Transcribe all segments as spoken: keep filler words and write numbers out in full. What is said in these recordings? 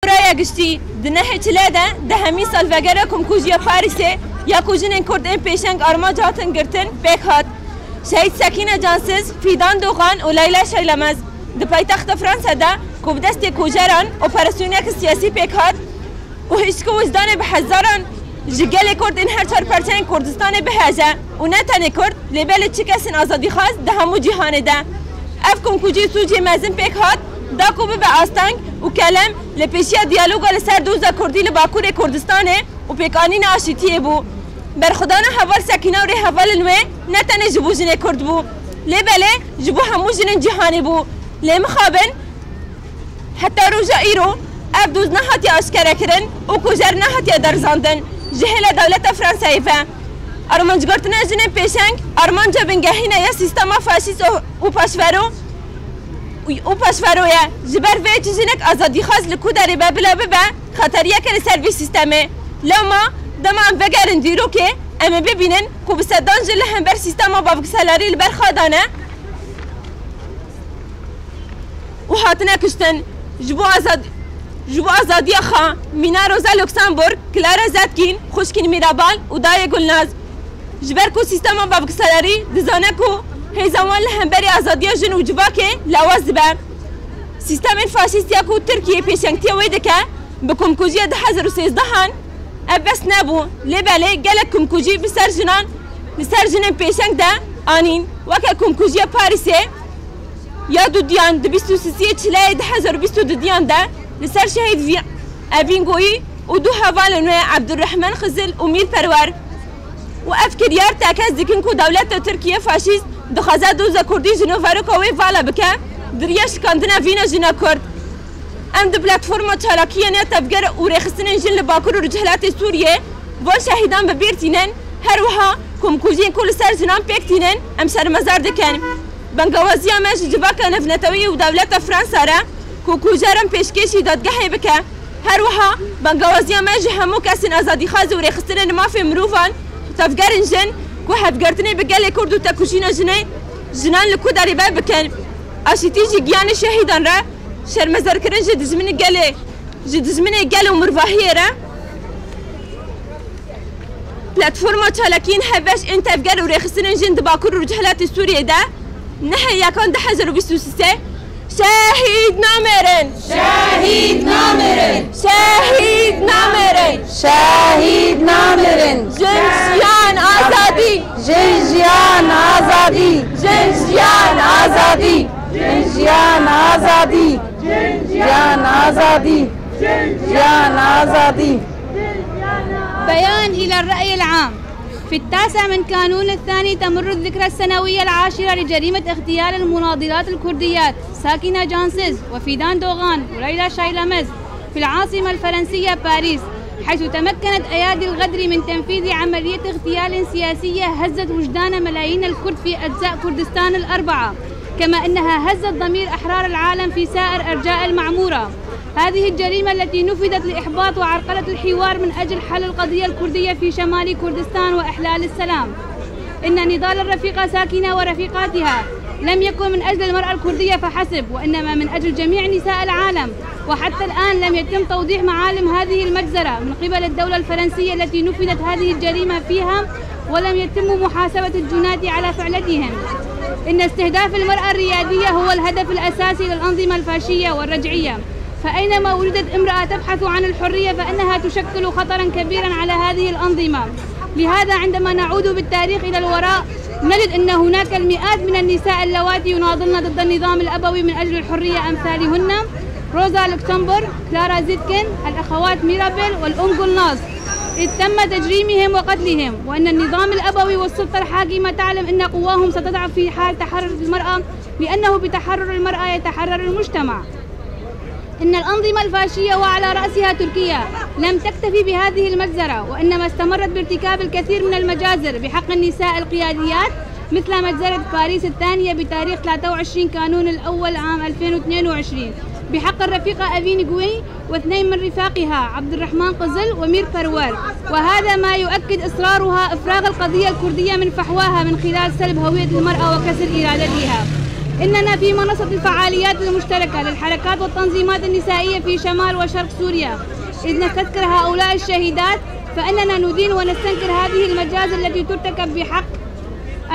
Raya giştî, di nehê çile de dehemîn salvegera komkujiya Parîsê ya ku jinên Kurd ên pêşeng armanc hatin girtin pêk hat. Şehîd Sekîne Cansiz, Fîdan Dogan û Leyla Şeylemez di paytexta Fransa de ku bi destê kojeran operasyoneke siyasî pêk hat û hişk û wijdanê bi hezaran ji gelê Kurd ên her çar perçeyên Kurdistanê bihêje û ne tenê Kurd, lê belê çi kesên azadîxwaz di hemû cîhanê de. Ev komkujî sûcê mezin pêk hat, da ku bibe asteng û kelem li pêşiya diyaloga li ser doza Kurdî li Bakurê Kurdistanê û pêkanîna aşîtiyê bû. Berxwedana heval Sekîna û rêhevalên wê ne tenê ji bo jinê Kurd bû, lê belê ji bo hemû jinên cîhanê bû. Lê mixabin, heta roja îro ev doz nehatiye aşkerekirin û kujer nehatiye derzandin ji hêla dewleta Fransayê ve. Armancgirtina jinên pêşeng armanca bingehîn e ya sîstema faşîst û, û paşvero û paşvero ye. Ji ber vê çi jinek azadîxwaz li ku derê be bila bibe xeteriyeke li ser vî sîstemê. Lewma dema em vegerin dîrokê, em ê bibînin ku bi sedan jin li hember sîstema bavkselerî li ber xwe dane û hatine kuştin. Ji bo azad-, ji bo azadiya xwe, Mîna Rosa Luxemburg, Clara Zetkin, xwişkên Mîrabal û dayê Gulnaz. Ji ber ku sîstema bavkselerî dizane ku hêza wan li hemberî azadiya jin û civakê lawaz dibe. Sîstemên faşîst ya ku Tirkiye pêşengtiya wê dike, bi komkujiya du hezar û sêzdehan ev bes nebû. Lê belê gelek komkujî bi ser jinan, li ser jinên pêşeng de anîn. Weke komkujiya Parîsê ya dudiyan di bîst û sisiyê çilayê du hezar û bîst û dudiyan de li ser şehîd Vî-, Evîngoyî û du hevalên wê Ebdurrehman Xizil û Mîr Perwer. Û ev kiryar tekez dikin ku dewleta Tirkiye faşîst dixwaze doza Kurdî ji nûveroka wê vala bike, di riya şikandina vîna jina Kurd. Em di platforma çalakiyên ya tevger û rêxistinên jin li Bakur û Rojhilatê Sûriyê van şehîdan bi bîr tînin, her wiha komkujiyên ku li ser jinan pêk tînin, em şermezar dikin. Bengawaziya me ji civaka navneteweyî û dewleta Fransa re ku kujeran pêşkêşî dadgehê bike. Her wiha bengawaziya me ji hemû kesên azadîxwaz û rêxistinên mafê mirovan, tevgerên jin ku hevgirtinê bi gelê Kurd û têkoşîna jinê, jinan li ku derê be bikin. Aşîtî ji giyanê şehîdan re, şermezarkirin ji dijminê gelê, ji dijminê gel û mirovahiyê re. Platforma çalakiyên hevbeş ên tevger û rêxistinên jin di Bakur û Rojhilatê Sûriyê de nehê Yekan du hezar û bîst û sê. Şehîd namerin! Şehîd namerin! Şehîd namerin! Şehîd namerin! Jin jiyan azadî! Jin jiyan azadî! Jin jiyan azadî! Jin jiyan azadî! Jin jiyan azadî! Jin jiyan azadî! بيان إلى الرأي العام. في التاسع من كانون الثاني تمر الذكرى السنوية العاشرة لجريمة اغتيال المناضلات الكرديات ساكنة جانسز وفيدان دوغان وليلى شايلمز في العاصمة الفرنسية باريس، حيث تمكنت أيادي الغدر من تنفيذ عملية اغتيال سياسية هزت وجدان ملايين الكرد في أجزاء كردستان الأربعة، كما أنها هزت ضمير أحرار العالم في سائر أرجاء المعمورة. هذه الجريمة التي نفذت لإحباط وعرقلة الحوار من أجل حل القضية الكردية في شمال كردستان وإحلال السلام. إن نضال الرفيقة ساكنة ورفيقاتها لم يكن من أجل المرأة الكردية فحسب، وإنما من أجل جميع نساء العالم، وحتى الآن لم يتم توضيح معالم هذه المجزرة من قبل الدولة الفرنسية التي نفذت هذه الجريمة فيها، ولم يتم محاسبة الجناة على فعلتهم. إن استهداف المرأة الريادية هو الهدف الأساسي للأنظمة الفاشية والرجعية، فأينما وجدت امرأة تبحث عن الحرية فإنها تشكل خطرا كبيرا على هذه الأنظمة. لهذا عندما نعود بالتاريخ إلى الوراء نجد أن هناك المئات من النساء اللواتي يناضلن ضد النظام الأبوي من أجل الحرية، أمثالهن روزا لوكسمبورغ، كلارا زيتكن، الأخوات ميرابيل والأم جولناز، إذ تم تجريمهم وقتلهم، وأن النظام الأبوي والسلطة الحاكمة تعلم أن قواهم ستضعف في حال تحررت المرأة، لأنه بتحرر المرأة يتحرر المجتمع. إن الأنظمة الفاشية وعلى رأسها تركيا لم تكتفي بهذه المجزرة، وإنما استمرت بارتكاب الكثير من المجازر بحق النساء القياديات، مثل مجزرة باريس الثانية بتاريخ ثلاثة وعشرين كانون الأول عام ألفين واثنين وعشرين بحق الرفيقة أفين جوي واثنين من رفاقها عبد الرحمن قزل ومير برور، وهذا ما يؤكد إصرارها إفراغ القضية الكردية من فحواها من خلال سلب هوية المرأة وكسر إرادتها. إننا في منصة الفعاليات المشتركة للحركات والتنظيمات النسائية في شمال وشرق سوريا. إذ نستذكر هؤلاء الشهيدات، فإننا ندين ونستنكر هذه المجازر التي ترتكب بحق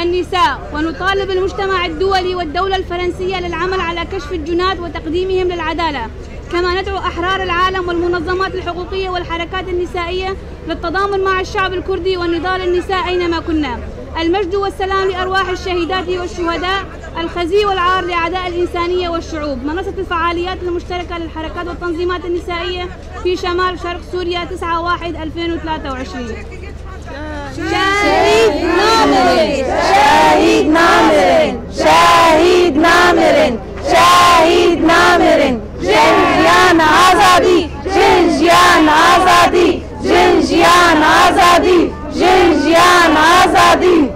النساء، ونطالب المجتمع الدولي والدولة الفرنسية للعمل على كشف الجنات وتقديمهم للعدالة، كما ندعو أحرار العالم والمنظمات الحقوقية والحركات النسائية للتضامن مع الشعب الكردي ونضال النساء أينما كنا. المجد والسلام لأرواح الشهيدات والشهداء، الخزي والعار لأعداء الإنسانية والشعوب. منصة الفعاليات المشتركة للحركات والتنظيمات النسائية في شمال شرق سوريا، تسعة واحد ألفين وثلاثة وعشرين. Şehîd namirin! Şehîd namirin! Şehîd namirin! Şehîd namirin! Jin, jiyan, azadî! Jin, jiyan, azadî! Jin, jiyan, azadî! Jin, jiyan, azadî!